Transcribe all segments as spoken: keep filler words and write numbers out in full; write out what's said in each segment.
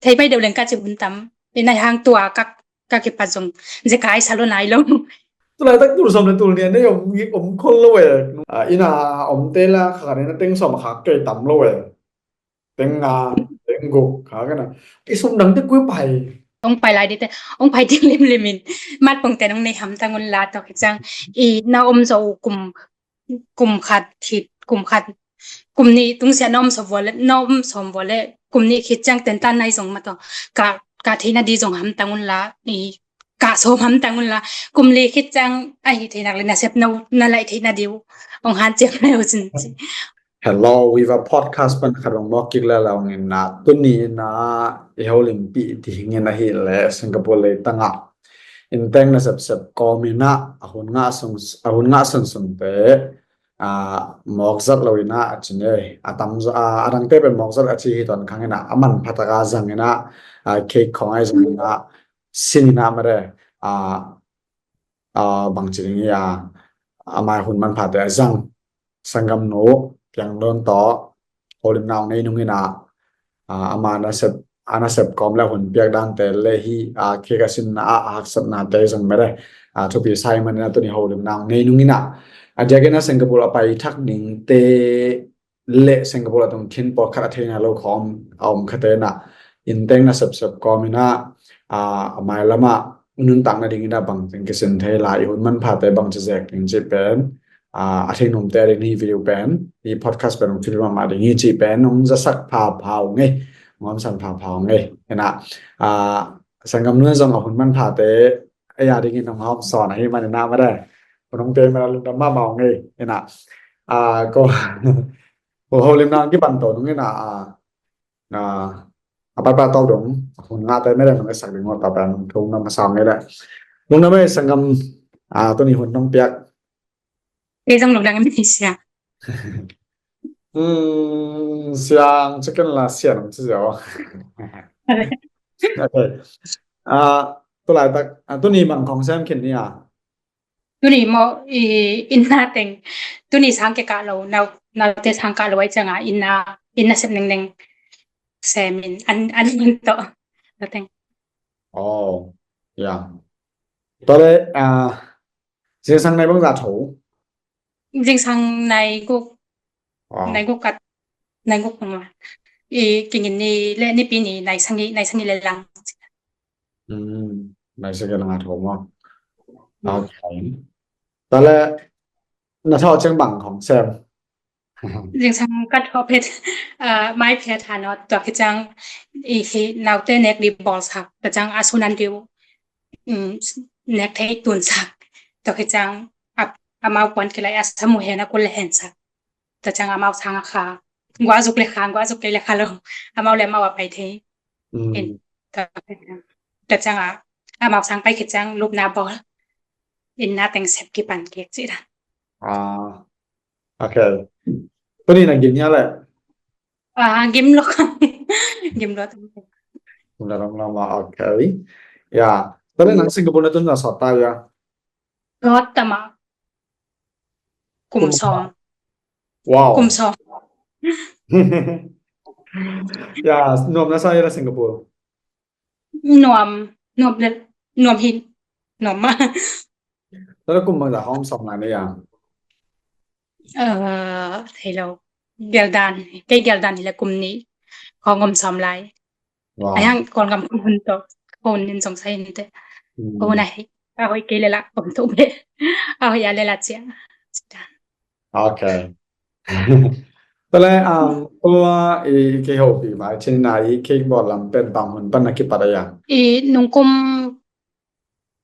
Thei pai deuh leng ka ci hun tam. Ina hang tua ka, ka kipat zong zekai sa lo nai lo. Tulaitak tul sawm le tul nih a nei om, om khol lo e. Ah, ina omte la kha khat ina teng sawm a khak kei tam lo e. Teng nga, teng guk kha kana. I sum dangte kua pai? Ong pai lai dite, ong pai ding limlim in. Mat pongte nong nei hamtang un la tawh khit ciang. I na om zo kum, kum khat khit, kum khat, kum nih tungsiah na om sawm vua le, na om sawm vua le, kum nih khit ciang tentan nai zong ma tawh. Ka, ka theihna di zong hamtang un la, i, ka sawm hamtang un la, kum li khit ciang ahi theinak le nasep na, na laih theihna di uh ong hanciam lai uh cin ci. Hello, Viva Podcast pan khat bang mawk kik lala ong inna, tuni inna i holimpih dingin ahih leh Singapore leitangah inteng nasepsep kawm inna a hun ngah sung, a hun ngah sunsunte, a, mawk zat lo inna a ci ne, a tam, a, a dangte pen mawk zat a ci hi ton khang inna, a manphataka zang inna, a, cake khong ai zang inna, sin inna mare, a, a, bangci ding hi a, a mai hun manphate a zang, sanggamnu Piang Don tawh holimna ong nei nung inna, a, ama nasep, a nasep kawm le hun piak dante le hi, a, cake a sinna a, a haksatnate zong mare, a, thupi sa hi man inna tuni holimna ong nei nung inna, a diakin a Singapore a pai thak dingte le Singapore a tung khin pawlkhat a theihna lo khawm a om khate inna, inteng nasepsep kawm inna, a, a mailamah nuntakna ding inna bangci kisin thei lai, i hun manphate bangci zek ding cih pen, a, a thei nuamte a ding hi video pen, i podcast pen ong thil mahmah ding hi cih pen ong zasak phapha ung ei, ong hamsan phapha ung ei. Inna, a, sanggamnu in zong a hun manphate ei a dingin ong hawmsawn ahi man inna mare, hun ong pia man inna lungdam mahmah ung ei. Inna, a, ko, ko holimna kipan to nung inna, a, a, a patpat tau dong, hun ngahte mare nong esak ding uh tau pen lungdam masa ung ei le. Lungdam ei sanggam, a, tuni hun nong piak. Kei zong lungdam ei sia. Hmm, siang chicken la sian ang ci ziau. Okay. A, tulaitak, a, tuni bang khong sem khin ni a? Tuni maw, i, inna teng. Tuni sang kikah lo, nau, naute sang kah lo ai cianga, inna, inna sep nengneng sem in, an, an in tawh. Nauteng. Oh, ya. Tua le, a, zingsang nai bangzah tho? Zingsang nai guk, nai guk kat, nai guk pang ma. I, kingin ni le nipi ni nai sagih, nai sagih le lang. Hmm, nai sagih le nga tho maw? Okay. Tua le, na tho ciang bang khong sem? Zingsang ka tho phet, a, mai phet hanot tua khit ciang i hi naute nek di bawlsak, tua ciang a sunan di uh, um, nek thei tunsak, tua khit ciang a, amau kuan kilai a samu hen a kul le hensak. Tua ciang amau sang a kha, gua zuk le kha, gua zuk kei le kha lo, amau le amau a pai thei. In, tua ciang a, amau sang pai khit ciang lupna bawl. Inna teng sep kipan kik ci dan. Ah, okay. Tuni na gim hia le? Ah, gim lo. Gim lo. Gim lo, okay. Ya, tua le nang Singapore na tun na sawt ta ya? Sawt ta ma. Kum sawm. Wow. Kum sawm. Ya, nuam na sa ya Singapore? Nuam, nuam le, nuam hi, nuam ma. Tua le kum bangzah khong om sawm lai na ya? Eh, thei lo. Geldan, kei geldan hi le kum nih khong om sawm lai. Wow. A hiang Kawlgam khong hun tawh, khong hun in zong sa hi nte. Hmm. Khong hun a hi, a hoih kei le la om to be. A hoih a le la cia. Okay. Tua le, um, tua i, i kei hopih vai cin na i kei bawl lam pen bang hun pan na kipat a ya? I nungkum,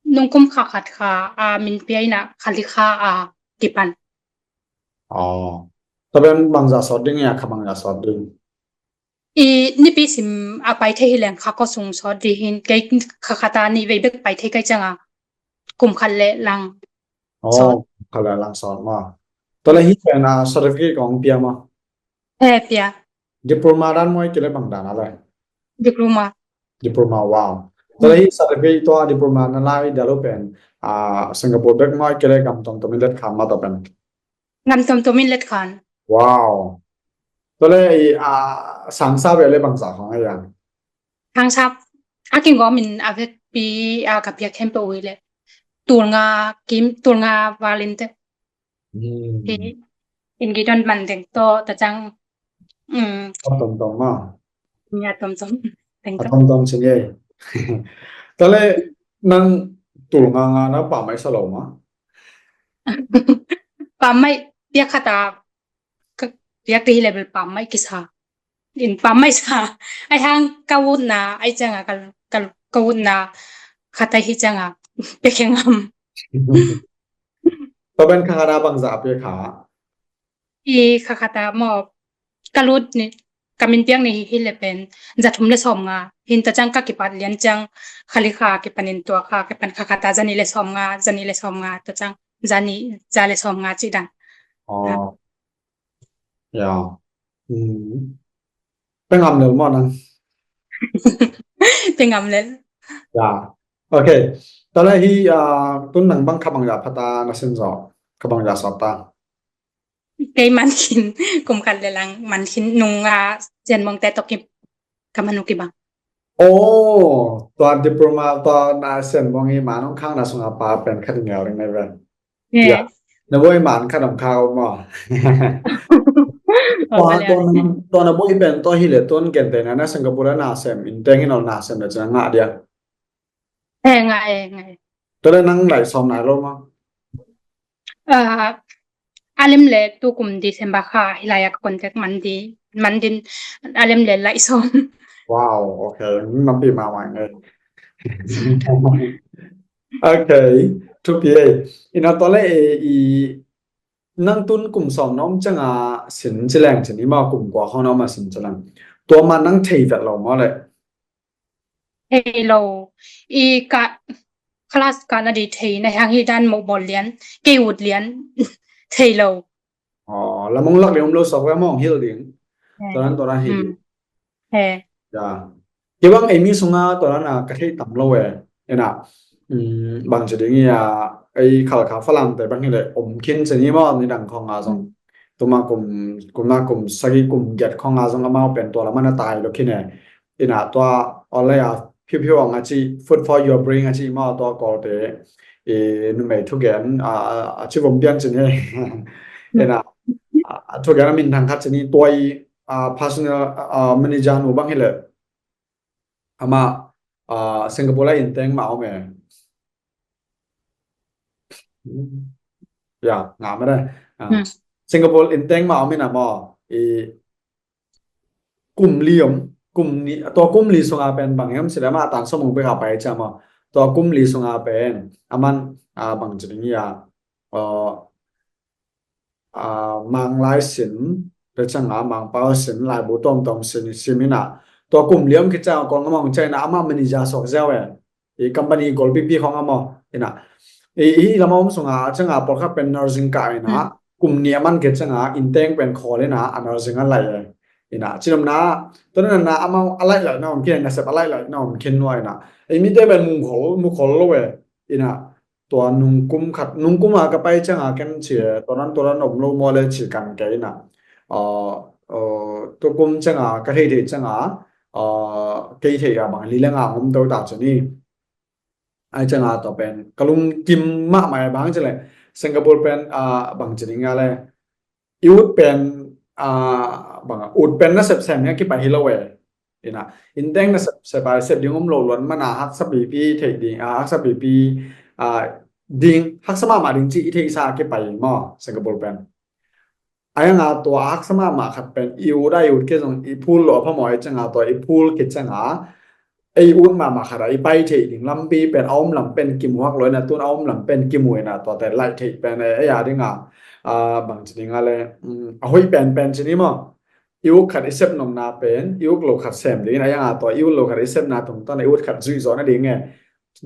nungkum kha khat kha a min pia inna kha li kha a kipan. Oh. Tua pen bangzah sawt ding ya, kha bangzah sawt ding? I nipi sim a pai thei hi leng kha ko sung sawt di hin kei kha khat a nih vei bek pai thei kai cianga kum khat le lang sawt. Oh, khat le lang sawt ma. Tua le hi pen a certificate kong pia ma? Eh, pia. Diploma dan maw ahih kei le bang dan a le? Diploma. Diploma, wow. Tua le hi certificate tua diploma na lai dia lo pen a Singapore bek maw ahih kei le gam tuamtuam in let khan ma tua pen? Gam tuamtuam in let khan. Wow. Tua le i, a, sangsa ve le bangzah khong a ya? Hangsap a kingawm in a vekpi a ka piak khempeuh uh hi leh tul nga kim, tul nga val in teh. Hmm. Hi in gidon man deng tawh ta cang. Um. A tomtom ma. Nya tomtom. Deng a tawh. Tomtom sin ye. Tale nang tul nga nga na pammaih sa lo ma. Pammaih piak khat a ka piak dih level pammaih kisa. In pammaih sa. Ai hang ka utna ai cianga ka, ka, ka utna khat ai hi cianga pia khe ngam. Tua pen kha khat a bangzah a pia kha? I kha khat a maw ka lut ni, ka min piak ni hi le pen za thum le sawm nga. Hin ta ciang ka kipat lian ciang khali kha kipan in tua kha kipan kha khat a za nih le sawm nga, za nih le sawm nga ta ciang za nih, za le sawm nga ci dan. Oh. Ya. Hmm. Pia ngam lel maw nang? Pia ngam lel. Ya. Ok. Tale hi, ah, tun nang bang kha bangzah pha ta na sin zaw. Kha bangzah sawt ta. Kei man khin kum khat le lang man khin nung a Sian Mawng te tawh ki ka man uh kibang. Oh, tua diploma tua na Sian Mawng i man hong khang na sung a pa pen khat ngel ding na ven. Yeah. Na boi man khat om kha om maw. Tua na boi pen tua hi le tuan gen te na na Singapore na sem in teng in ol na sem le cina ngah dia. Eh, ngah eh, ngah eh. Tale nang lai sawm nai lo maw? Ah, a lem le tu kum December kha hi lai a ka contact man di, man din a lem le lai sawm. Wow, ok. Nampi ma ma ngai. Ok. Thupi ei. Ina tale e i nang tun kum sawm na om cianga sin ci leng cin i ma kum kua khong na om a sin ci leng. Tua ma nang thei vet lo maw le? Thei lo. I ka class ka na di thei na hang hi dan mo bol lian. Kei ut lian. Thei lo. Oh, lamong lak liom lo sok ve mong hil ding. Toran toran hi. He. Ya. Kibang ei mi sunga toran a ka thei tam lo e. Ena. Bang ci ding ia ei khal kha falam te bang hi le om khin ci ni mo ni dang khong a zong. Tuma kum, kum na kum sagi kum giat khong a zong amau pen tua lamana tai lo khin e. Ina tua online a phiu phiu ang a ci food for your brain a ci ma tua kol te i numei thugen a ci vom pian cin he. Ina a thugen a min thang khat cin i tua i personal manager nu bang hi le ama Singapore la in teng ma om e. Ya nga ma de. Singapore in teng ma om ina mo i kum li om, kum ni, tua kum li sunga pen bang hiam sile ama tan somung bek a pai cia maw. Tua kum li sunga pen aman bang ci ding ia, mang lai sin, le canga mang pau sin, laibu tomtom sin, sin ina. Tua kum li om ki cia kong among cia ina ama manager sok ziau e. I company golpipi khong a maw ina i, i lama om sunga canga pawlkhat pen nursing ka ina kum ni a man ke canga inteng pen khawl ina a nursing a lai e. Ina cinomna tuna na amau a lai lai na om khin nasep a lai lai na om khin nua ina i mite pen mung khol mu khol lo e. Ina tua nungkum khat nungkum a ka pai canga ken ci e toran toran om lo maw le ci kan ke ina tukum canga ka thei thei canga kei thei a bang li le nga om to ta ci ni. Ai cianga tua pen ka lungkim mahmah e bang ci le Singapore pen bang ci ding a le i ut pen bang ut pen na sep sem nia kipai hi lo e. Ina inteng na sep sep a sep ding um lo luan mana haksa pipi thei ding a haksa pipi ding haksa mahmah ding ci i thei sa kipai maw Singapore pen. Ai anga tua a haksa mahmah khat pen i ut a i ut kei zong i phul lo a phamawh ai canga tua i phul kei canga ei ut mahmah khat a i pai thei ding lampi pen a om lam pen kimu hak lo ina tun a om lam pen kimu ina tua te lai thei pen ei a dinga bang ci dinga le a hoih pen pen ci ni maw. I ut khat i sep nomna pen i ut lo khat sem ding ina ai anga tua i ut lo khat i sepna tungtawn a i ut khat zuih zawh na ding e.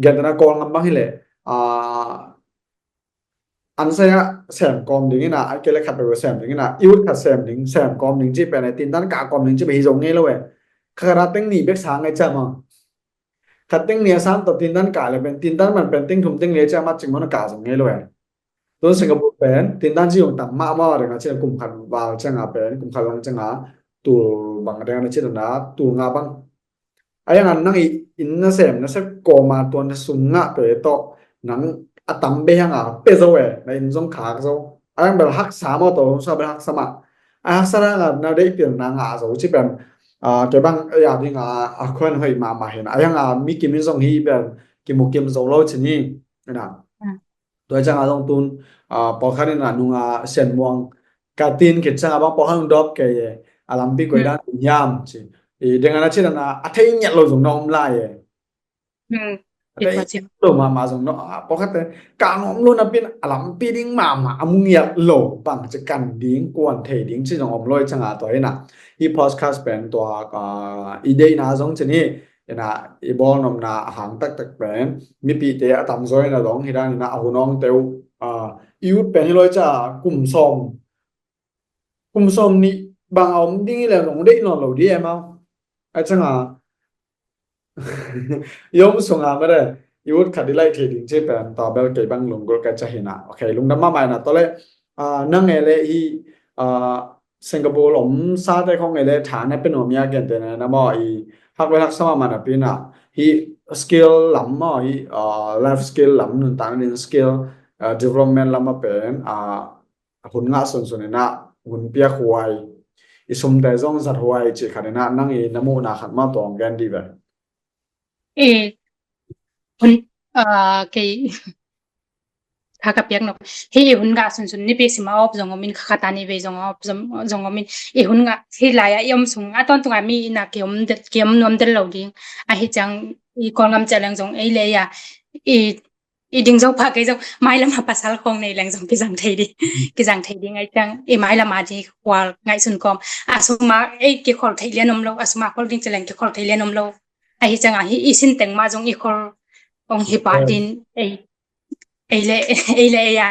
Gentehna Kawl ngam bang hi le an saya sem kawm ding ina ai kei le khat peuh sem ding ina i ut khat sem ding sem kawm ding ci pen ai tintan kah kawm ding ci pen hi zo ngei lo e. Kha khat a teng nih bek sang ngai cia maw. Khat teng nih a sang tawh tintan kah le pen tintan man pen teng thum teng le cia mat cing maw na kah zo ngei lo e. Tun Singapore pen tintan ci zong tam mahmah a ding a ci kum khat val cianga pen kum khat lang cianga tul bang a ding a na ci dana tul nga bang A yang a nang i inn na sem na sep kawma tua na sum ngah pe tawh nang a tam be hang a pe zo e, na inn zong khak zo. A yang bel haksa maw, tawh zong sa bel haksa mah. A haksa na ngah na deih pilna ngah zo ci pen, a, kei bang ei a ding a, a khuan hoih mahmah hi na. A yang a mi kim in zong hi pen kimu kim zo lo ci ni. Hi na. Tua ciang a zong tun, a, pawlkhat in a nung a Sian Muang ka tin khit ciang a bang pawlkhat in dawp kei e, a lampi koi dan hiam ci. I deng a na ci dan a, a thei ngiat lo zong na om lai e. A thei ngiat lo mahmah zong na, a, pawlkhat te ka nuam lo na pin a lampi ding mahmah a mu ngiat lo bang ci kan ding, kuan thei ding ci zong om lo i ciang a tua hi na. I podcast pen tua, a, i deihna zong ci ni. Ina, i bawlnopna a hang taktak pen mipite a tamzaw ina dong hi dan ina a hun awng teu, a, i ut pen hi loi ca kum sawm, kum sawm nih bang a om ding i leng dong deih nawn lo di em au. A cang a i om sung a mare i ut khat i laih thei ding ci pen tua bel kei bang lunggulh ka ca hi na. Ok, lungdam mahmah ina tua le, a, nang e le i, a, Singapore om sate khong ei le tha na pe nuam ia gente na na maw i hak ve hak sama mana pina hi skill lam maw i, a, life skill lam nuntakna ding skill, a, development lam a pen, a, hun ngah sunsun ina hun piak huai i sumte zong zat huai ci khat ina nang i na muhna khat maw tawng gen di ve. E, hun, a, kei kha ka piak nok. Hi i hun ngah sunsun nipi sim a op zong om in kha kha ta ni vei zong a op zong, zong om in i hun ngah hi lai a i om sung a tawntung a mi ina ki om del, ki om nuam del lo ding. A hi ciang i Kawlngam ciah leng zong ei le ia i, i ding zo pha kei zong mailam a pasal khong nei leng zong kizang thei di. Kizang thei ding ai ciang i mailam a di khual ngaihsun kawm. A suma ei kikhol thei lian om lo, a suma khol ding ci leng kikhol thei lian om lo. A hi ciang a hi i sin teng ma zong i khol ong hi pa din ei, ei le, ei le ei a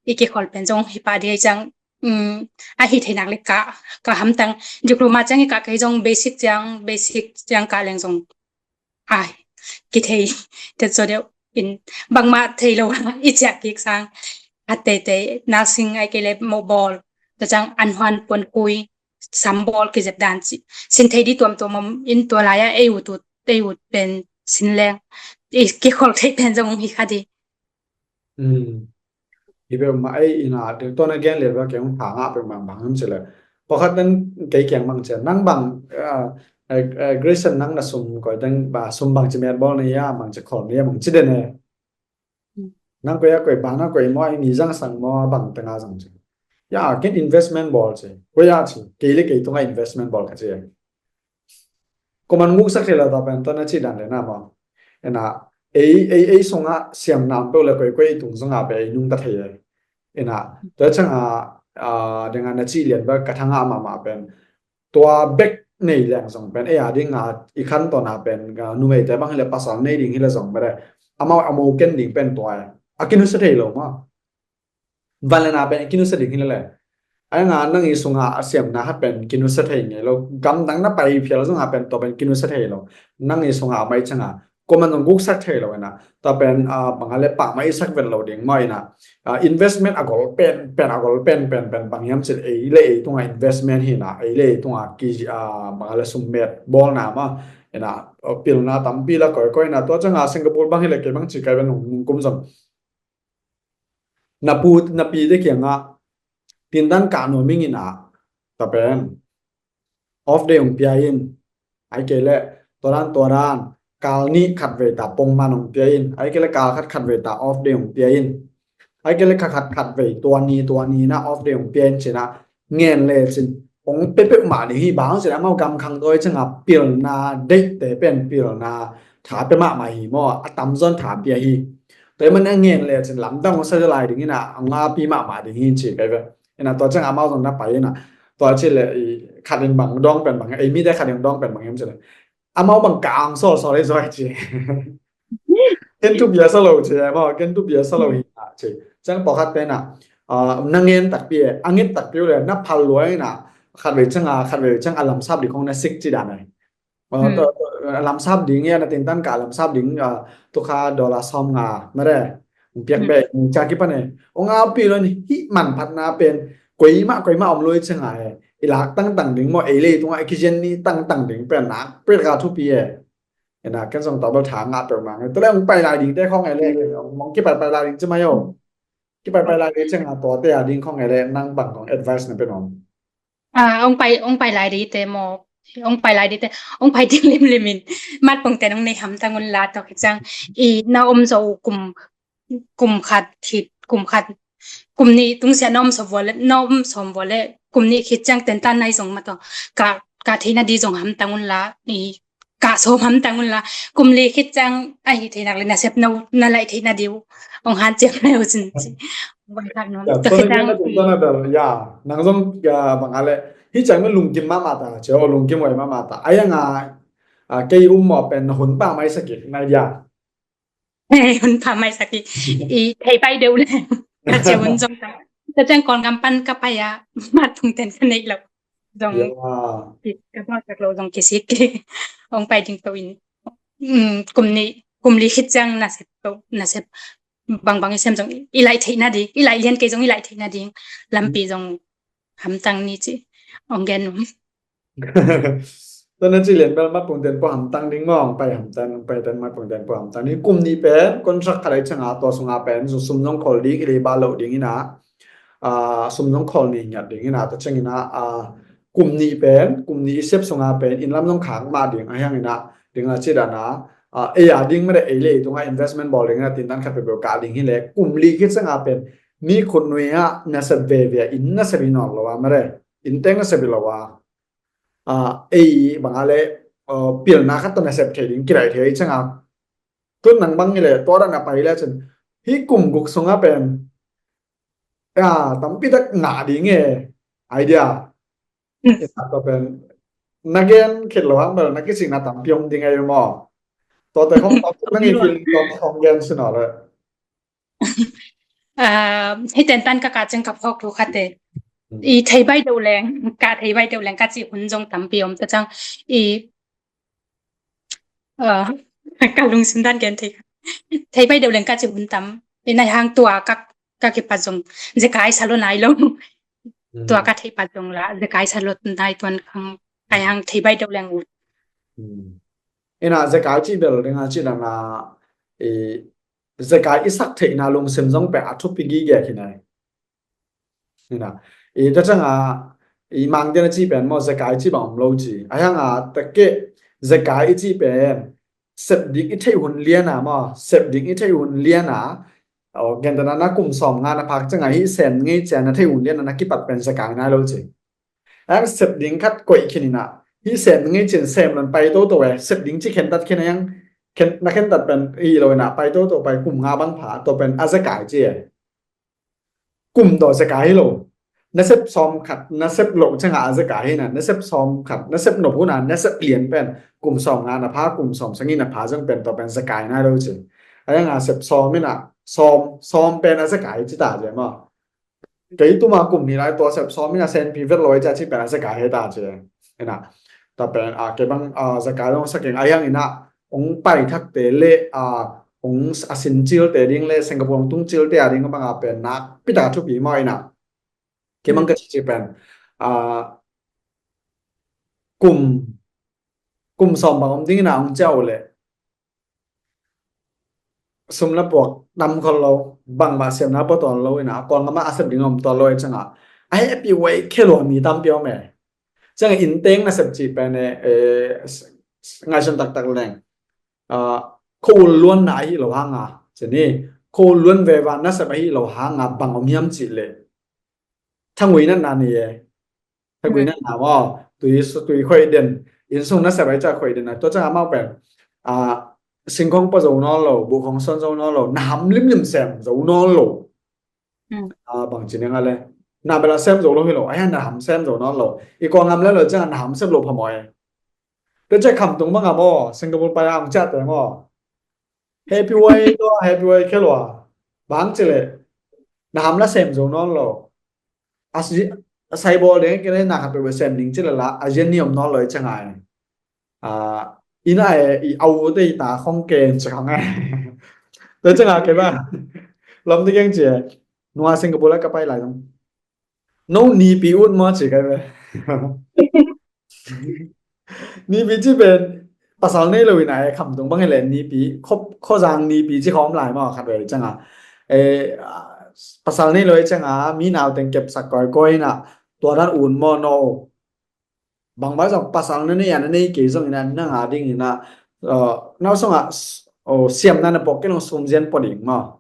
i kikhol pen zong hi pa di ai ciang, um, a hi thei nak le ka, ka hamtang diploma ciang i ka kei zong basic ciang, basic ciang ka leng zong ai kithei tet zo deuh in bangmah thei lo i ciah kik sang. A teitei nursing ai kei le moh bawl, tua ciang an huan puan kui, sam bawl kizep dan ci. Sin thei di tuamtuam om in tua lai a ei ut ut, ei ut pen sin leng i kikhol thei pen zong hi kha di. Hi peuhmah ei ina ding tuan a gen lian bang keng tha ngah peuhmah bang hiam ci le. Pakhat nan kei keng bang ci a nang bang, a, a, Grayson nang na sum koi dang ba sum bang ci met bawl na ia bang ci khol na ia bang ci den e. Nang koi a koi bang na koi maw ei mi zang sang maw bang teng a zang ci. Ia ken investment bawl ci. Koi a ci kei le kei tunga investment bawl ka ci. Kuaman guksak thei lo ta pen tua na cih dan le na maw. Ena ei, ei, ei sungah siamna om peuh le koikoi ei tung sungah pe ei nungta thei e. Ena tua ciangah, a, dengah na cih lian bek ka thangah mahmah pen tua bek nei leng zong pen ei a dingah i khan tawna pen, a, numeite bang hi le pasal nei ding hi le zong bek le amau a mo ken ding pen tua e. A kinusia thei lo maw. Van le na pen kinusia ding hi le le. A nga nang i sungah a siamna khat pen kinusia thei ngei lo. Gamdang na pai phial zongah pen tua pen kinusia thei lo. Nang i sungah a mai ciangah kuaman zong guksak thei lo ina. Tua pen, a, bang a le pah mai sak vet lo ding maw ina. A, investment a gol pen, pen a gol pen, pen, pen bang hiam cih ei le ei tungah investment hi na, ei le ei tungah ki, a, bang a le summet bawlna maw ina, a, pilna tampi la koikoi na. Tua ciangah Singapore bang hi le kei bang ci kai pen nung kum zong na pu na pite kiangah tindan kah nuam ing ina, tua pen off day hong pia in. Ai kei le tua dan tua dan kal nih khat vei ta pongman hong pia in. Ai kei le kal khat khat vei ta off day hong pia in. Ai kei le kha khat khat vei tua ni tua ni na off day hong pia in cina ngen le cin ong pe peuhmah ding hi. Bang cin amau gamkhang tawi ciangah pilna deihte pen pilna tha pe mahmah hi maw, a tamzawn tha pia hi. Tua hi man a ngen le cin lamdang ong sa lai ding ina a ngapi mahmah ding hi ci kai ve. Ina tua ciangah amau zong na pai ina tua ci le i khat in bang dawng pen bang ei mite khat in dawng pen bang hiam ci le amau bang ka ang sawl sawl ei zaw ci. Ken tu bia sa lo ci maw, ken tu bia sa lo hi na ci. Ciang pawlkhat pen a, a, na ngen takpi e, a nget takpi uh le na phal luai na khat vei ciang a, khat vei ciang a lamsap ding khong na sik ci dan e. A, lamsap ding ia na tintan ka lamsap ding, a, tu kha dollar sawm nga mare. Piak be cia kipan e. Ong a pi lo ni hi manphatna pen koimah koimah om lo i ciang a e. I lak tangtang ding maw ei le tungah i kizian ni tangtang ding pen nak pet ka thupi e. Ina ken zong tua bel tha ngah peuhmah ngai. Tua le hong pai lai dingte khawng e le, hong kipai pai lai ding ci mai o. Kipai pai lai ding ciang a tuate a ding khawng e le nang bang khawng advice na pe nuam? Ah, hong pai, hong pai lai dingte maw, hong pai lai dingte, hong pai ding limlim in, matpungten hong nei hamtang un la, tua khit ciang i na om zo uh kum, kum khat khit, kum khat, kum nih tungsiah na om sawm vua le, na om sawm vua le, kum nih khit ciang tentan nai zong mah tawh, ka, ka theihna ding zong hamtang un la, i, ka sawm hamtang un la, kum li khit ciang ahi thei nak le nasep na, na laih theihna ding uh hong hanciam lai uh cin ci. Hong pai khak nuam. Ya, tua khit ciang na tung tua na bel, ya, nang zong, ya, bang a le, hi ciang na lungkim mahmah ta, cio lungkim huai mahmah ta. A yang a, a, kei um maw pen na hun pa mai sakik, nai dia. Hun pa mai sakik. I thei pai deuh le. Ka cia hun zong ta. Ka ciang Kawlgam pan ka pai a, matpungten ka neih lo. Zong, ya, ki, ka bawlsak lo zong kisik. Hong pai ding to in. Mm, kum nih, kum li khit ciang nasep to, nasep bangbang i sem zong i laih theihna ding, i laih lian kei zong i laih theihna ding lampi zong hamtang ni ci hong gen nuam. Tua na ci lian bel matpungten pua hamtang ding maw, hong pai hamtang, hong pai ten matpungten pua hamtang ni. Kum nih pen contract khat ahi ciang a, tua sung a pen sum zong khol ding, i leiba loh ding ina, a, sum zong khol ni ngiat ding ina, tua ciang ina, a, kum nih pen, kum nih i sep sung a pen inn lam zong khak mah ding, a hiang ina, ding a ci dan a, a, ei a ding mah de, ei le ei tung a investment bawl ding ina, tintan khat peuhpeuh kah ding hi le, kum li khit ciang a pen mi khut nui a nasep veve a, inn nasep hi nawn lo a mah de, inn teng nasep hi lo a, a, ei bang a le, a, pilna khat tawh nasep thei ding kilaih thei ciang a, tun nang bang hi le tua dan a pai le cin, hi kum guk sung a pen, a, tampi tak ngah ding e, idea. Ina tua pen na gen khit lo hang bel na kisikna tampi om ding e maw. Tuate khong tampi na ngei kil tua khong gen sin a le. Ah, hi tentan ka kah ciang ka phawk thu khat e. I thei bai deuh leng, ka thei bai deuh leng ka ci hun zong tampi om ta ciang i, ah, ka lungsim dan gen thei. Thei bai deuh leng ka ci hun tam. I nai hang tua ka, ka kipat zong zekai sa lo nai lo. Tua ka thei pat zong la zekai sa lo nai tuan khang, ai hang thei bai deuh leng ut. Ina zekai ci bel ding a ci dan a, i, zekai i sak theihna lungsim zong pen a thupi gige hi nai. Ina, i, tua ciang a, i, Mangte na ci pen maw, zekai ci bang om lo ci. A hiang a, ta ke, zekai i ci pen sep ding i theih hun lian a maw, sep ding i theih hun lian a, o, gentehna na kum sawm nga na phak ciang a, hi sem ngei ciang na theih hun lian a na kipat pen zekai nai lo ci. A hiang sep ding khat koih khin ina, hi sem ngei cin sem lon pai toto e, sep ding ci khentat khin a hiang, khen, na khentat pen hi lo ina, pai toto pai kum nga bang pha, tua pen a zekai ci e. Kum tawh zekai hi lo. Na sep sawm khat, na sep loh ciang a zekai hi na, na sep sawm khat, na sep nop hun a, na sep lian pen kum sawm nga na pha, kum sawm sagih na pha zong pen tua pen zekai nai lo ci. A hiang a sep sawm ina, sawm, sawm pen a zekai ci ta ci maw. Kei tuma kum nih lai tua sep sawm ina senpi vet lo e ci a ci pen a zekai hi ta ci. Ina, ta pen, a, kei bang, a, zekai long sa keng a hiang ina, ong pai thakte le, a, ong a sin cilte ding le Singapore ong tung cilte a ding bang a pen nakpi tak a thupi maw ina. Kei bang ka ci ci pen, a, kum, kum sawm bang om ding ina ong ciau le. Sum na puak tam khol lo, bangmah siamna pua tuan lo ina, Kawlgam ah a sep ding om tuan lo e ciang a. A happy way khe lua mi tampi om e. Ciang a inn teng na sep ci pen e, e, ngaihsun taktak leng. A, kho ul luanna ahi lo hang a. Ci ni, kho ul luan veva na sep ahi lo hang a bang om hiam ci le. Thangui natna ni e. Thagui natna maw, tui, tui khoih den, inn sung na sep ai ca khoih den a, tua ciang amau pen, a, singkhong pua zo nawn lo, buhkhong son zo nawn lo, na ham limlim sem zo nawn lo. A, bang ci ning a le. Na bel a sem zo lo hi lo, a hian na ham sem zo nawn lo. I Kawlgam le lo ciang a na ham sem lo phamawh e. Tua ciang khamtung bang a maw, Singapore pai a ang ciahte maw. Happy way tua, happy way khe lua. Bang ci le, na ham la sem zo nawn lo. A si, a sai bawl ding, kei le na khat peuh sem ding ci le la, a zian ni om nawn lo i ciang ai. A, ina e, i au te i ta khong ken ci khong ai. Tua ciang a kei ba. Lom te keng ci e. Nua Singapore la ka pai lai dong. No nipi ut maw ci kai ve. Nipi ci pen, pasal nei lo in a, e, khamtung bang hi leh nipi, kho, khozang nipi ci khawm lai maw, khat vei ciang a. E, a, pasal nei lo i ciang a, mi nau teng kepsak kawikawi in a, tua dan un maw, no. Bang bang zong pasal na nei a, na nei kei zong in a, nang a ding in a, uh, nau sung a, s-, oh, siamna na puak kei lo sumzian pua ding maw.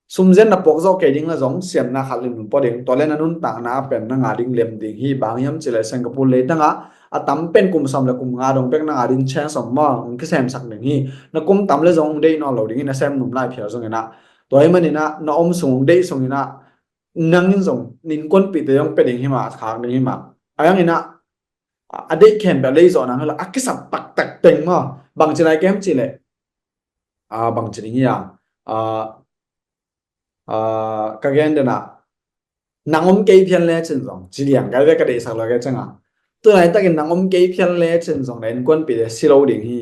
Sumzian na puak zawh kei ding la zong siamna khat limlim pua ding. Tua le na nuntakna pen nang a ding lem ding hi, bang hiam cih leh Singapore leitang a, a tam pen kum sawm le kum nga dong pek nang a ding chance om maw, hong kisemsak ding hi. Na kum tam le zong hong deih nawn lo ding hi, na sem num lai phial zong in a. Tua ahih manin a, na om sung hong deih sung in a, nang in zong innkuanpihte hong pia ding hi mah, a khak ding hi mah. A hiang in a, a deih khempeuh a lei zawh nang hi lo, a kisap taktak teng maw. Bangci lai kem cih leh, a, bangci ding hi a, a, a, ka gen den a, nang om kei phial lecin zong, ci liang kai ve ka deihsak lo kei ciang a. Tu laitakin nang om kei phial lecin zong, na innkuanpihte si lo ding hi.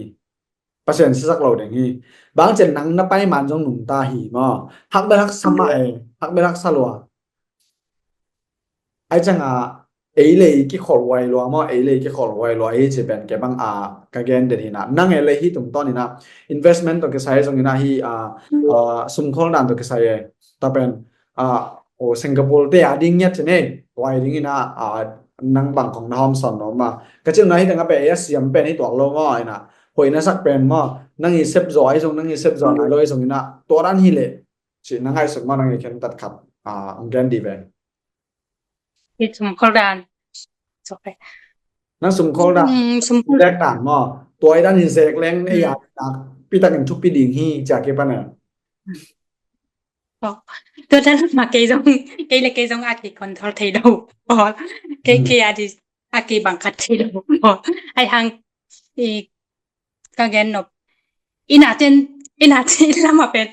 Pasian sisak lo ding hi. Bang ciang nang na pai man zong nungta hi maw. Hak bel haksa mah e, hak bel haksa lua. Ai ciang a, ei lei kikhol huai lua maw, ei lei kikhol huai lua hi ci pen kei bang a ka gen den hi na. Nang e lei hi tungtawn in a, investment tawh kisai zong in a hi a, a, sumkhol dan tawh kisai e. Ta pen, a, o Singapore te a ding ngiat ci nei, huai ding in a, a, nang bang kong na hawm sawn lo maw. Ka cih na hi teng a pen ei a siam pen hi tuak lo maw, in a. Hoih na sak pen maw, nang i sep zaw ai zong, nang i sep zaw nai lo ai zong in a, tua dan hi leh. Ci na ngaihsut maw, nang i khen tat khat, a, hong gen di ve. Hi sumkhol dan. Sorry. Nang sumkhol dan. Mm, sumkhol. Zek dan maw. Tua i dan hi zek leng ei a, mm, pitak in thupi ding hi, ci a kipan a. Oh. Tua dan ma kei zong, kei le kei zong a ki control thei lo. Oh. Kei, mm, kei a di a ki bang khat thei lo. Oh. Ai hang i ka gen nop. Ina ten, ina ten lama pen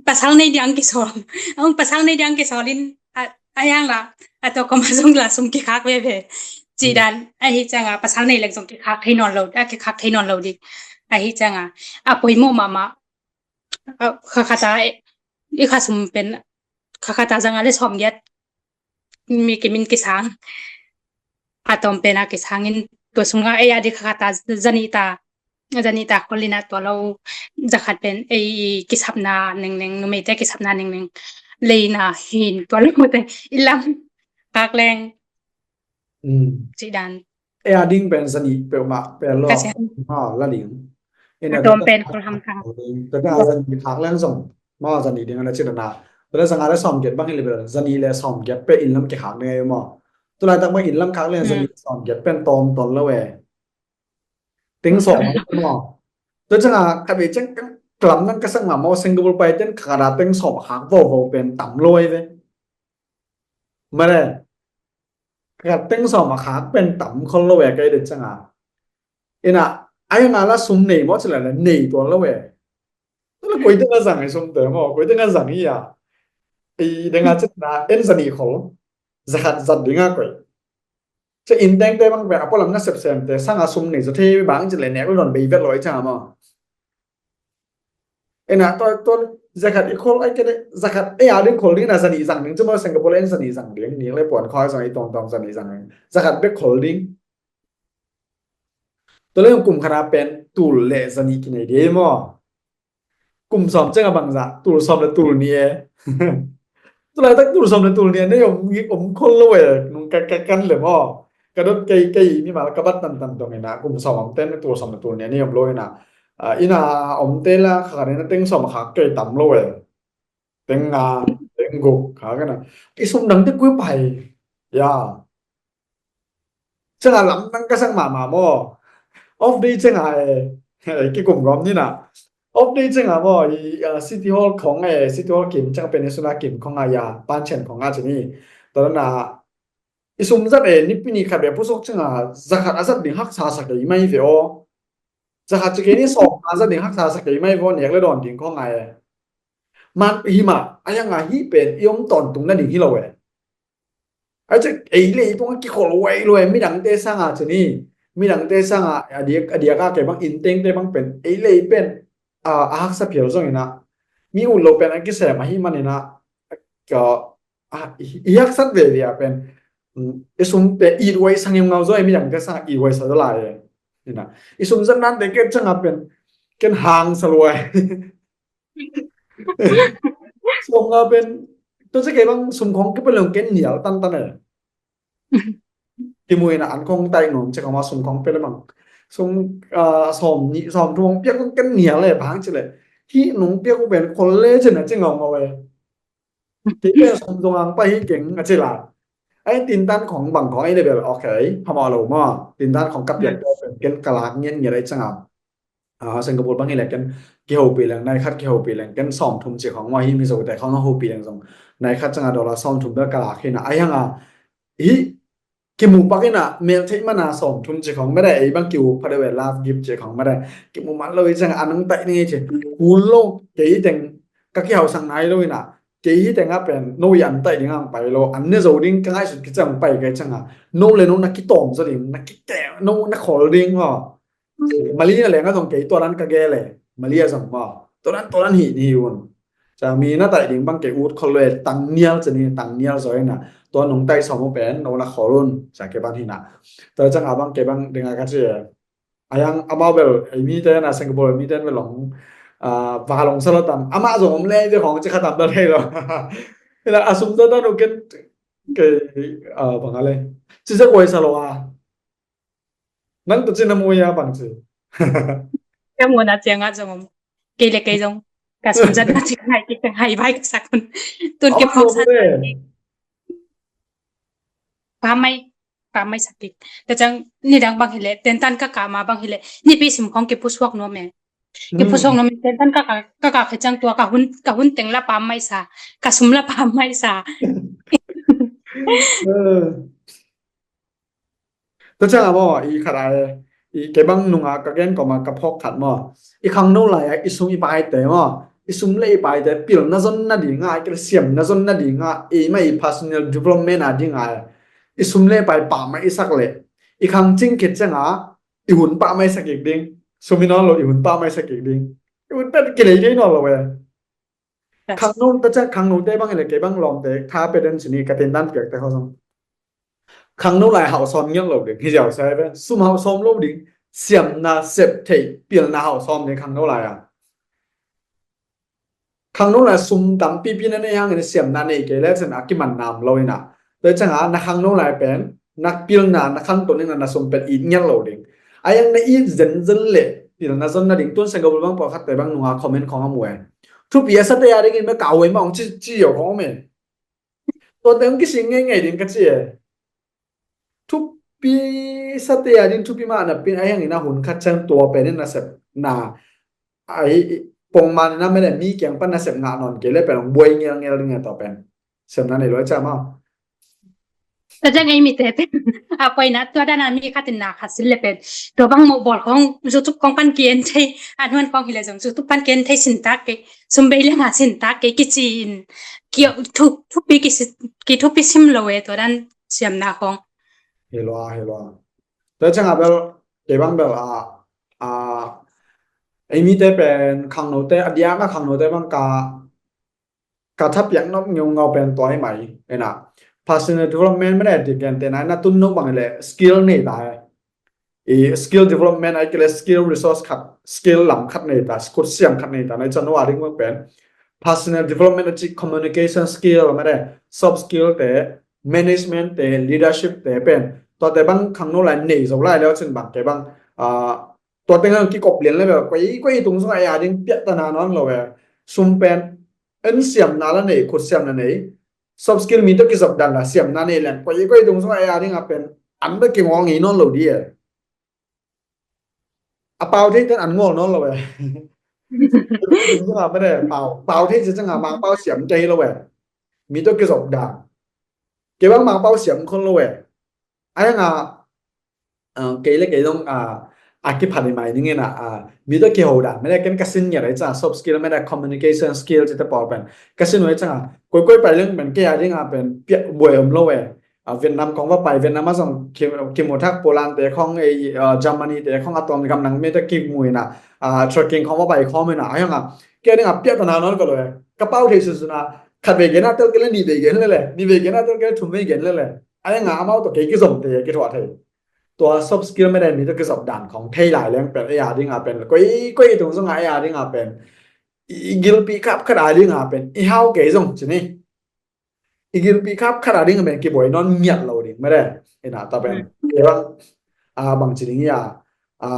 pasal nei diang kisawl. Ang pasal nei diang kisawl in a, a yang la, a to koma zong la sum kikhak veve. Ci dan, ahi ciang a, pasal nei lek zong kikhak thei nawn lo, a kikhak thei nawn lo di. Ahi ciang a, a poimawh mahmah. A, kha khat a, i kha sum pen, kha khat a zanga le sawm giat. Mi kimin kisang. A tawm pen a kisang in tua sung a ei a di kha khat a zanih ta, zanih ta khol in a tua lo zakhat pen ei kisapna nengneng, numeite kisapna nengneng leina hin tua lo te i lam kak leng. Mm. Ci dan. Ei a ding pen zanih peuhmah pen lo. Ka sia. Ma la ding. In a tawm pen kol hamtang. Tua zanih khak leng zong. Ma zanih ding a na ci dan a. Tua le zanga le sawm giat bang hi le bel. Zanih le sawm giat pen inn lam kikhak ding a i maw. Tua laitak bang inn lam khak leng zanih sawm giat pen tawm tawm lo e. Teng sawm maw. Tua ciang a khat vei ciang ka lamdang ka sak mahmah Singapore pai ten kha khat a teng sawm a khak vovo pen tam lo ai ve. Mare. Kha khat teng sawm a khak pen tam khol lo e kei de ciang a. Ina, ai nga la sum nei maw ci la le nei tuan lo e. Tua la koi teng a zang i sum te maw, koi teng a zang i a. I deng a ci na en zanih khol. Zakhat zat ding a koi. Ci in teng te bang pen a pualam na sepsem te sang a sum nei zaw thei bang ci le nek lo don bei vet lo i ciang a maw. Ena tua, tua zakhat i khol ai kei le, zakhat ei a ding khol ding na zanih zang ding, ci maw Singapore en zanih zang ding, ni le puan khoi zang i tong tong zanih zang ding. Zakhat bek khol ding. Tua le kum khat a pen tul le zanih kinei ding maw. Kum sawm ciang a bang zah, tul sawm le tul nih e. Tua laitak tul sawm le tul nih a nei om, om khol lo e, nung ka, ka kan le maw. Ka dot kei, kei mimal ka bat tantan dong ina, kum sawm om ten tul sawm le tul nih a nei om lo ina. A, ina om te la, kha khat ina teng sawm a khak kei tam lo e. Teng nga, teng guk, kha kena. I sum dang te kua pai. Ya. Ciang a lamdang ka sak mahmah maw. Off day ciang a e, kikum gawm ni na. Off day ciang a maw, i, a, City Hall khong e, City Hall kim ciang a pen i suna kim khong a ya, pan chen khong a ci ni. Tua na, i sum zat e, nipi ni khat be pusuk ciang a, zakhat a zat ding haksa sak e i mai ve aw. Zakhat ci kei ni sawm a zat ding haksa sak e i mai ve aw, nek le dawn ding khong a e. Man hi ma, a yang a hi pen, i om tawntung na ding hi lo e. Ai cek ei lei pong a kikhol huai lo e, midangte sang a ci ni. Midangte sang a, a diak, a diak a kei bang intengte bang pen, ei lei pen, a, a haksa phial zong ina. Mi ut lo pen a kisem a hi man ina. Ka, a, i, i haksat ve ve a pen. Mm, i sum pen, it huai sang im ngau zo e, midangte sang a it huai sa zo lai e. Ina, i sum zat nante ken ciangah pen ken hang sa luai. Sum nga pen, tua ciang kei bang sum khawng kipia leng ken nial tantan e. Kimu ina an khawng tai nuam ciang kei bang sum khawng pia le bang, sum, ah, sawm nih sawm thum khawng pia khawng ken nial e, bang ci le. Hih nong pia khawng pen khol le cin a ci ngaungau e. Kei pen sum zong ang pai hi keng a ci la. Ai, tintan khawng bang khawng ai le bel, okay, phamawh lo maw. Tintan khawng ka piak pen ken ka lak ngian ngiat ai ciangah. Ah, Singapore bang hi leh ken kihopih leng, nai khat kihopih leng ken sawm thum ci khawng maw, hi Mizote khawng a hopih leng zong nai khat ciangah dollar sawm thum bel ka lak hi na. Ai hang a, hi kimu pak ina, mel theih mana sawm thum ci khawng mede, ei bang kiu pha de ve, love gift ci khawng mede. Kimu man lo hi ciangah a nang taih ning hi ci. Hun lo, kei teng ka kihausang nai lo ina. Kei hi tengah pen no i an taih ding ang pai lo, an ne zo ding ka ngaihsut kiciang pai kei ciangah, no le no na kitawm zaw ding, na kite, no na khol ding maw. Mali na leng a zong kei tua dan ka gel e. Mali a zong maw, tua dan, tua dan hi ni hi un. Ca mi na taih ding bang kei ut khol lo e, tang nial ci ni, tang nial zaw ina. Tua nong taih sawm uh pen no na khol un, ca kei bang hi na. Tua ciangah bang kei bang dingah ka ci e. A yang amau bel, ei mite na Singapore mite bel long, ah, va long sa lo tam. Amah zong om le, te khawng ci kha tam bel thei lo. Ina a sum zat dan uh ken kei, ah, bang a le, ci zek uai sa lo a. Nang tua ci na mu a bang ci. Ka mu na ciang a zong om. Kei le kei zong ka sum zat na ci ka ngai, kei ka ngai vai ka sak un. Tun ki phawk sa. Pamai, pamai sak kik. Tua ciang nidang bang hi leh, tentan ka kah ma bang hi leh, nipi sim khawng kipusuak nuam e. Kipusuak nuam e, tentan ka kah, ka kah khe ciang tua ka hun, ka hun teng la pamai sa, ka sum la pamai sa. Tua ciang a maw, i khat a, i kei bang nunga ka gen kawma ka phawk khat maw. I khangno lai a i sum i paite maw, i sum le i paite pilna zon nadinga, i kei siamna zon nadinga, i mah i personal development a dinga, i sum le pai pah mah i sak le, i khang cing khit cianga i hun pah mah i sak kik ding. Sum hi nawn lo, i hun pah mah i sak kik ding. I hun pen kilei dei nawn lo e. Khangno, tua ciang khangnote bang hi le kei bang lawmte tha pia den ci ni, ka tentan piakte khawng zong. Khangno lai hauhsawm ngiat lo ding, hi ziau sai ve. Sum hauhsawm lo ding, siamna sep theih, pilna hauhsawm ding khangno lai a. Khangno lai sum tampipi na nei hangin siamna nei kei le cin a kiman nam lo ina. Tua cianga na khangno lai pen, na pilna, na khantoh nina na sum pen it ngiat lo ding. A yang na it zenzen le pilna zon nading, tun Singapore bang pawlkhatte bang nunga comment khawng a mu e. Thupi a sate a dingin me ka huai mah hong ci, ci yo khawng om e. Tuate hong kising ngeingei ding ka ci e. Thupi sate a ding thupi mah na pin a, hangin a hun khat ciang tua pen in na sep na, a hi pongman in a mene mi kiang pan na sep ngah nawn kei le pen hong buai ngelngel ding e tua pen. Siamna nei lo e ca maw. Tua ciang ei mite pen a paina tua dana mi khatin na khat sin le pen, tua bang mawh bawl khawng YouTube khawng pan ki-en thei, a nuan khawng hi le zong YouTube pan ki-en thei sin tak kei, sum bei le nga sin tak kei kici in, ki thupi, ki thupi sim lo e tua dan siamna khawng. Hi lo a, hi lo a. Tua cianga bel, kei bang bel a, a, ei mite pen khangnote, a diak a khangnote bang ka ka thapiak nop ngeungau pen tua hi mai ina. Personal development mene ti gen te nai na tun no bang le skill nei ta e. I skill development ai kei le skill resource khat, skill lam khat nei ta, khutsiam khat nei ta, nai chan no a ding bang pen. Personal development a ci communication skill mene, soft skill te, management te, leadership te pen. Tuate bang khangno lai nei zo lai le cin bang kei bang, ah, tua teng hang kikop lian le bel, koi, koi tung sung a ya ding piak ta na nawn lo e. Sum pen, en siamna la nei, khut siamna nei. Soft skill mi tawh kizop dan la siamna nei leng, koi, koi tung sung a ya ding a pen, an bel kingol ngei nawn lo di e. A pau thei ten an ngol nawn lo e. Tung sung a pen e, pau, pau thei ci cianga Mangpau siam thei lo e. Mi tawh kizop dan. Kei bang Mangpau siam khol lo e. A yang a, ah, kei le kei dong, ah, a kiphat i mai ning ina, ah, mi tawh kiho dan mene ken ka sin ngiat ai ca, soft skill mene communication skill cite pawl pen ka sin uh ai canga, koi koi pai leng pen kei a ding a pen piak buai om lo e. Ah, Vietnam khong va pai, Vietnam a zong ki, kimu thak, Poland te khong e, ah, Germany te khong a tuam gam nang mi tawh kimu ina, ah, trekking khong va pai khawm ina, a yang a kei a ding a piak ta na nawn ko lo e. Ka pau thei sunsun a, khat vei gen a tel kei le, nih vei gen le le, nih vei gen a tel kei le, thum vei gen le le. A yang a amau tawh kei kizom te kithuah thei. tua soft skill mede mi tawh kizop dan khong thei lai leng pen ei a dinga pen koi koi tung zong a ei a dinga pen i gilpi khap khat a dinga pen i hau kei zong ci ni. I gilpi khap khat a dinga pen kibuai nawn ngiat lo ding mede. Ina ta pen ei bang a bang ci ding ia a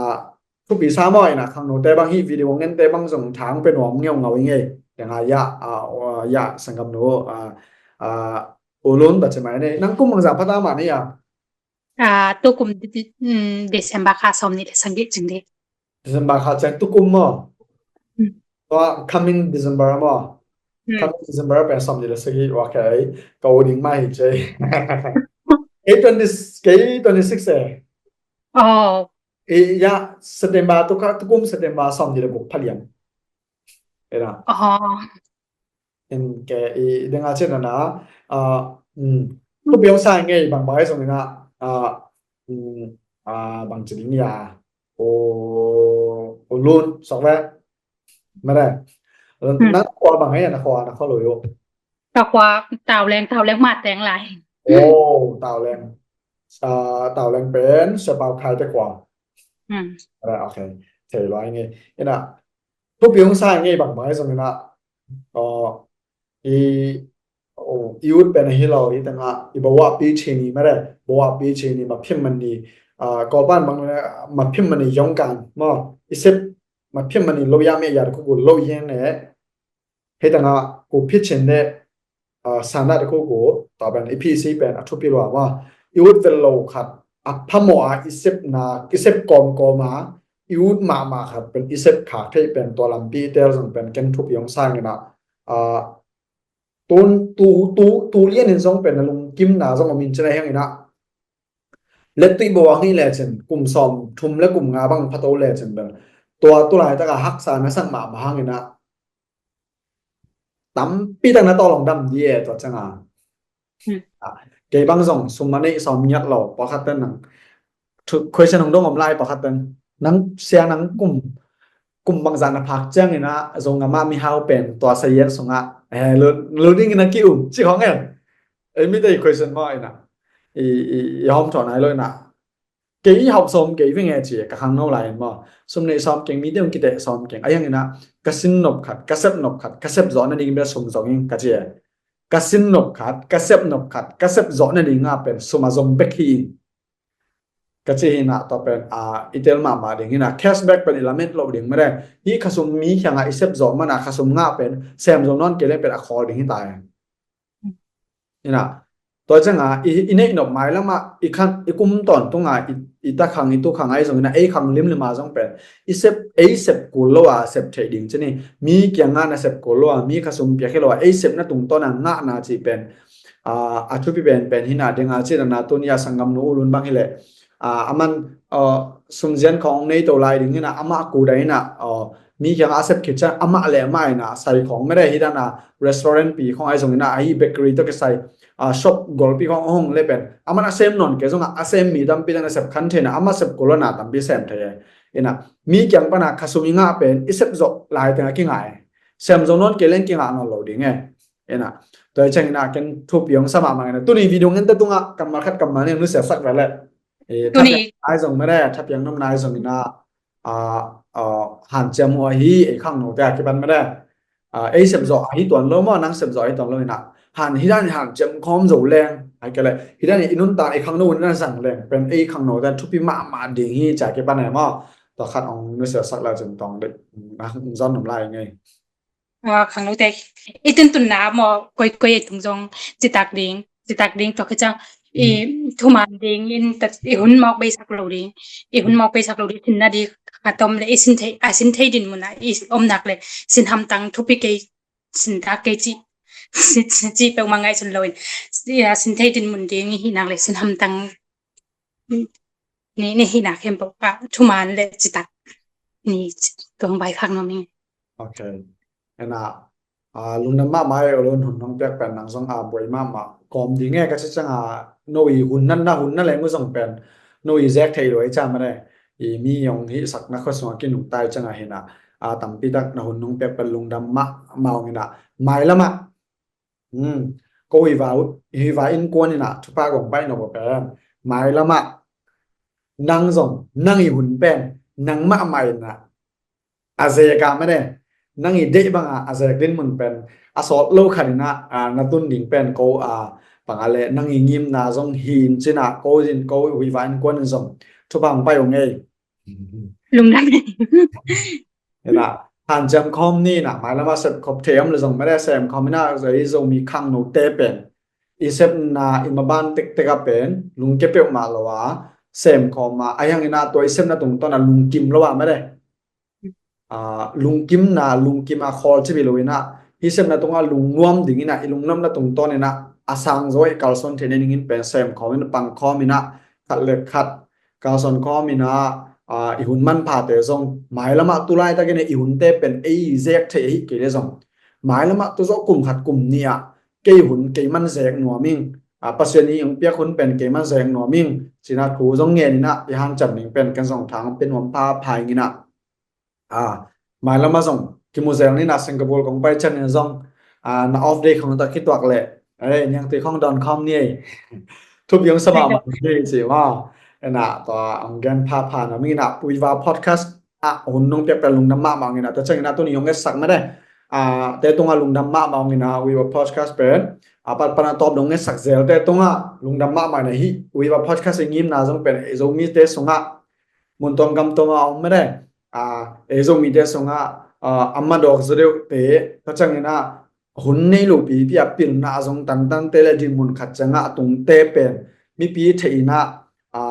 thupi sa maw ina khangnote bang hi video ngente bang zong thang pe nuam ngeu ngau i ngei. Tenga ia a ia sangam no a a ulun ta ci mai ne nang kum bang za phata ma ne ia. A tukum December kha sawm ni le sangih cing di. December kha ceng tukum maw. Tua coming December maw. Coming December pen sawm ni le sangih wa kei ka u ding mai hi cei. Kei twenty kei twenty six e. Oh. Ia September tu kha tukum September sawm ni le guk phalian. Ena. Oh. In ke i denga chin na a um thupi ong sa ngei bang bai song ina a um a bang ci ding ia o o lun sok ve. Mede. Nang khua bang ai na khua na khua lo yo. Ka khua Tau Leng, Tau Leng ma teng lai. Oh, Tau Leng. A Tau Leng pen Sia Pau Khai te khua. Mede, okay. Thei lo ai ngei. Ina thupi ong sa ngei bang bai song ina i i ut pen ahi lo hi tanga i bawa pi chini mede bawa pi chini ma phim mani a kolpan bang ma phim mani yong kan ma i sep ma phim mani lo ya me ya ku ku lo yen ne. Hi tanga ku phi chin de a sana de ku ku ta pen i phi si pen a thupi lo ma i ut vel lo khat a phamo a i sep na i sep kom kom a i ut ma ma khat pen i sep kha thei pen tua lampi tel zong pen ken thupi ong sa ngina a tun tu tu tu lian in zong pen na lungkim na zong om in cina hiang ina. Let tui bo ang hi le cin kum sawm thum le kum nga bang phato le cin pen tua tu lai taka haksa na sang ma ma hang ina. Tampi tak na tawlong dam di e tua canga. Kei bang zong sum a nei sawm ngiat lo pakhat ten nang question hong dong om lai pakhat ten nang sia nang kum kum bangzah na phak ciangin ah zong amah mihau pen tua sayen sungah lu dingin a ki-um ci khong en. Ei mite i question maw ina i hawm thaw nai lo ina kei i hauh sawm kei veng e ci ka khangno lai in maw sum nei sawm keng mite hong kiteh sawm keng a hiang ina ka sin nop khat ka sep nop khat ka sep zawh nading bia sum zong in ka ci e. Ka sin nop khat ka sep nop khat ka sep zawh nading a pen sum a zong bek hi in ka ci hi na tua pen a i tel mahmah ding hi na cashback pen i lamet loh ding mede hi khasum mi khiangah i sep zawh mana khasum ngah pen sem zo nawn kei leng pen a khawl ding hi ta e. Hi na tua cianga i neih nop mai lamah i khan i kum tawn tunga i takhang i tukhang ai zong hi na ei khang limlim a zong pen i sep ei sep kul lo a sep theih ding ci ni mi kiangah na sep kul lo a mi khasum piak hi lo a ei sepna tungtawn a ngahna cih pen a thupi pen pen hi na ding a cih na na tun i a sanggam nu ulun bang hi leh a aman sumzian khawng nei to lai ding hi na amah kuda hi na mi kiang a sep khit ciang amah le amah hi na sai khawng mede hi dan a restaurant pi khawng ai zong hi na ahi bakery tawh kisai shop golpi khawng a hong le pen aman a sem nawn kei zong a a sem mi tampi dan a sep khan thei na amah sep kul lo na tampi sem thei e. Hi na mi kiang pana khasum i ngah pen i sep zawh lai teng a kingah e. Sem zo nawn kei leng kingah nawn lo ding e. Ina tua i ciangin a ken thupi hong sa mahmah ina tuni video ngente tungah kammal khat kammal ning nusia sak vele. Tuni ai zong mede thapiang nom nai zong ina a hanciam uh ahi ei khangnote a kipan mede ei sepzawh ahi tuan lo maw nang sepzawh ahi tuan lo ina han hi dan hanciam khawm zo leng ai kele hi dan i nuntak ei khangno un na zang leng pen ei khangnote thupi mahmah ding hi cia kipan e maw. Tua khat hong nusia sak lai cin tawng dek na hong zon nom lai ngei. Khangnote i tuntunna maw koikoi ei tung zong citak ding citak ding tua khicang i thuman ding in i hun mawk beisak lo ding i hun mawk beisak lo ding sinna ding khatom le i sin thei a sin thei din muna i om nak le sin hamtang thupi kei sin tak kei ci ci peuhmah ngaihsun lo in a sin thei din mun ding i hi nak le sin hamtang ni ni hi nak hem peuh thuman le citak ni tuang bai khak nom ing. Okay. Ena lungdam mahmah e ulun hun nong piak pen nang zong a buai mahmah kawm ding e ka ci cianga no i hun nan na hun na leng uh zong pen no i zek thei lo i ca mane i mi yong hi sakna khua sungah kinungtai cianga hina a tampi tak na hun nong piak pen lungdam mahmah ong ina mailamah ko hiva innkuan ina thupha gong baih no pen mailamah nang zong nang i hun pen nang mahmah in ah a zek a mene, nang i deih banga a zek din mun pen a sawt lo khat in ah, a, na tun ding pen ko, a, panga le nang i ngimna zong hi in cin ah ko in ko huiva innkuan in zong thupha hong pai uh ngei. Lungdam. Ina, hanciam khawm ni ina, mailam a sep khop thei om le zong mene sem khawm ina, zai Zomi khangnote pen i sepna i maban tektek a pen lungke peuhmah lo a sem khawm a, a hiang ina tua i sepna tungtawn a lungkim lo a mene. A, lungkimna, lungkim a khawl ci bi lo ina, hih sepna tungah lungnuam ding ina, i lungnopna tungtawn ina a sang zaw i kalsuan theih nadingin pen sem khawm ina, pang khawm ina, khat le khat kalsuan khawm ina, a, i hun manphate zong mailamah tu laitakin i hunte pen ei zek thei ahi kei le zong mailamah tu zawh kum khat kum nih ah kei hun kei man zek nuam ing, a, Pasian i hong piak hun pen kei man zek nuam ing cina thu zong ngen ina i hanciam ding pen ken zong thang pen nuam pha pha ing ina. A, mailamah zong kimu zel ni ina, Singapore kong pai ciangin zong, a, na off day khong tak khituak leh, ei, niangtui khong dawn khawm ni ei. Thupi hong sa mahmah ni ci maw. Ina, tua hong gen phapha na ming ina, Puiva podcast a hun nong piak pen lungdam mahmah ing ina, tua ciangin a tuni hong etsak mede, a, te tungah lungdam mahmah ing ina, Puiva podcast pen a, pat pana tawp dong ngetsak zel te tungah lungdam mahmah ina, hih Puiva podcast i ngimna zong pen ei Zomite sungah mun tuam gam tuam a om mede, a, ei Zomite sungah, a, a madawk zaw deuhte, tua ciangin a hun nei lo pipi a pilna a zong tantante le dinmun khat ciangah a tungte pen mipi theih ina, a,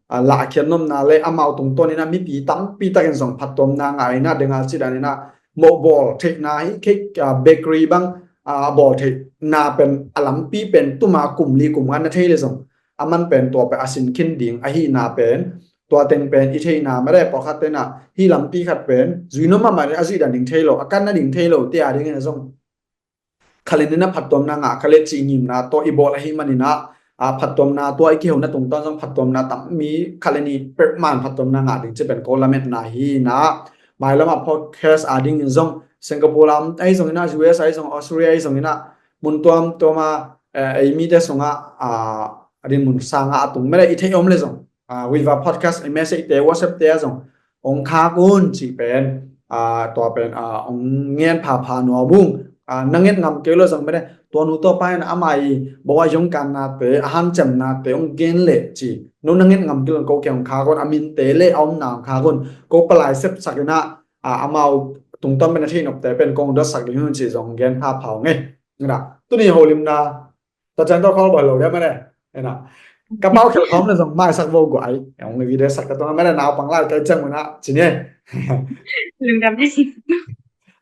a, lahkhiat nopna le amau tungtawn ina mipi tampi takin zong phattuamna ngah ina, dengal cidan ina mohbawl theihna hi kei, a, bakery bang, a, bawl theihna pen a lampi pen tuma kum li kum nga na thei le zong a man pen tua pen a sin khin ding ahihna pen, tua teng pen i theihna mede pawlkhat te ina hih lampi khat pen zuinop mahmah a zuih dan ding thei lo, a kan nading thei lo te a dingin a zong khalin ina phattuamna ngah kha le cih ngimna tawh i bawl ahih man ina, a, phattuamna tua i kihona tungtawn zong phattuamna tam mi khalin i pek man phattuamna ngah ding ci pen ko lametna hi ina, mailamah podcast a dingin zong Singapore lam ahi zong ina, U S ahi zong, Australia ahi zong ina, mun tuam tuam a, eh, ei mite sungah, a, a dinmun sangah a tung mede i theih om le zong, a, Puiva podcast i message te, WhatsApp te a zong hong khak un cih pen, a, tua pen, a, hong ngen phapha nuam ung. A, na nget ngam kei lo zong mede, tua nu tua pa in ama i bawa zong kannate, a hanciamnate hong gen leh ci. No na nget ngam kei lo ko kiang hong khak un, a minte le a omna hong khak un. Ko palai sepsak ina, a, amau tungtawn pen a theihnopte pen kong dotsak ding un ci zong gen phapha ung ei. Ina, tuni holimna Tua ciang tua khawl bawl lo dia mene. Ena. Ka pau khel khawm le zong maisak vo guai. Ong le video sak ka tua mene naupang lai kai ciang muna. Cine. Lungdam.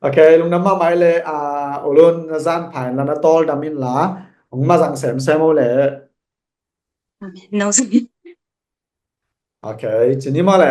Ok, lungdam mahmah le, a, ulun na zan phain la na tawl dam in la. Ong ma zang sem sem o le. Amen. No. Ok, cini ma le.